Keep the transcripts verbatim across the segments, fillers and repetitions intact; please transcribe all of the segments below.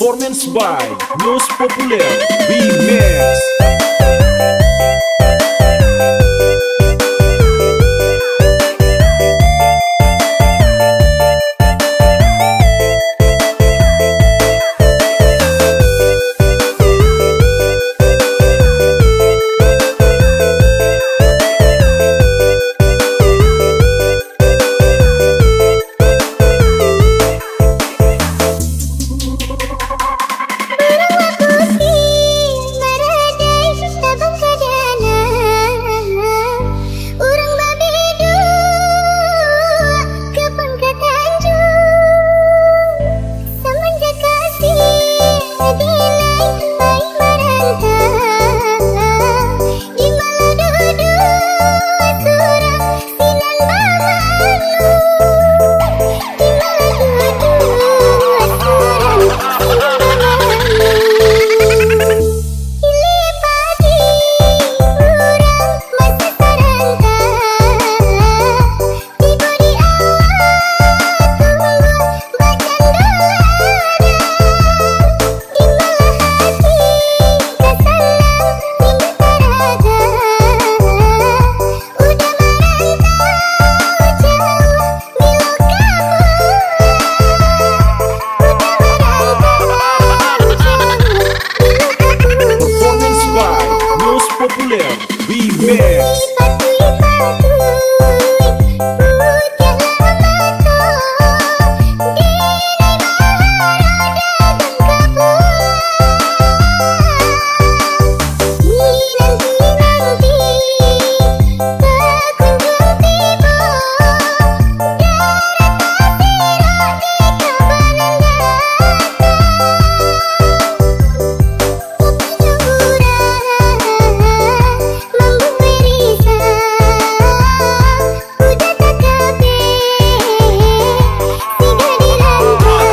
Performance by News Populer Remix. Urang babiduak ka pangka tanjuang, samanjak kasih dilai lai marantau, di malah duduak surang sinan bamangun, di malah duduak surang sinan bamangun. Cili padi urang masasaran, tibo di awak tumbuah bacando ladang, di malah hati ka sanang indak taragak. Udah marantau jauah, bilo ka pulang? Udah marantau jauah, bilo ka pulang? Performance by News Populer Remix. Ipatui-patui, putiahlah mato, diri baharo dagang ka pulang. Dinanti-nanti, takunjuang tibo, darah tasirok di kabanan datang. Tapi urang mambuek risau, udah takabeh, sudah dilangkah.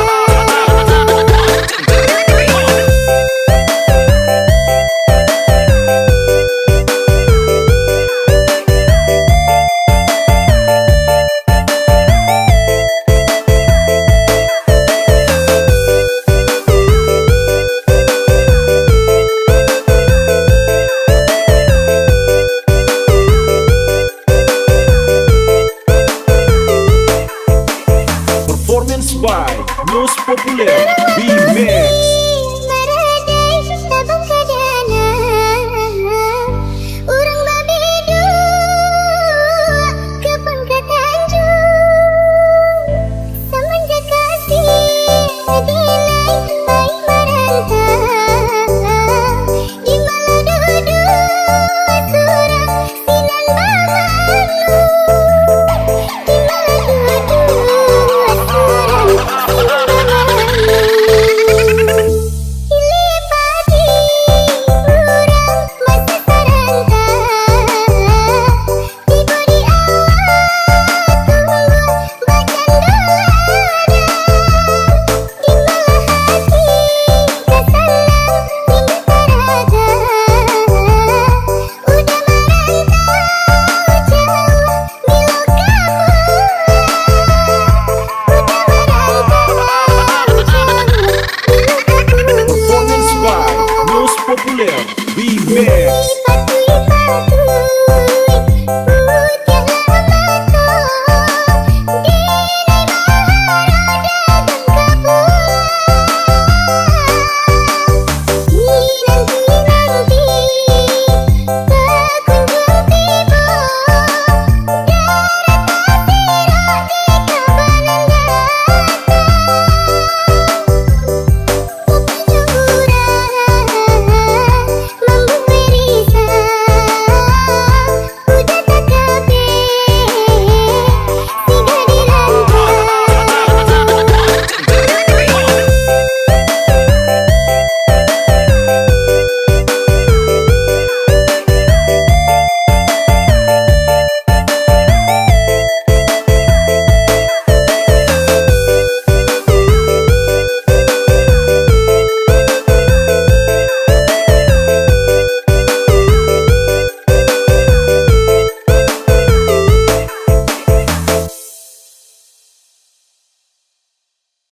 Performance by News Populer Remix.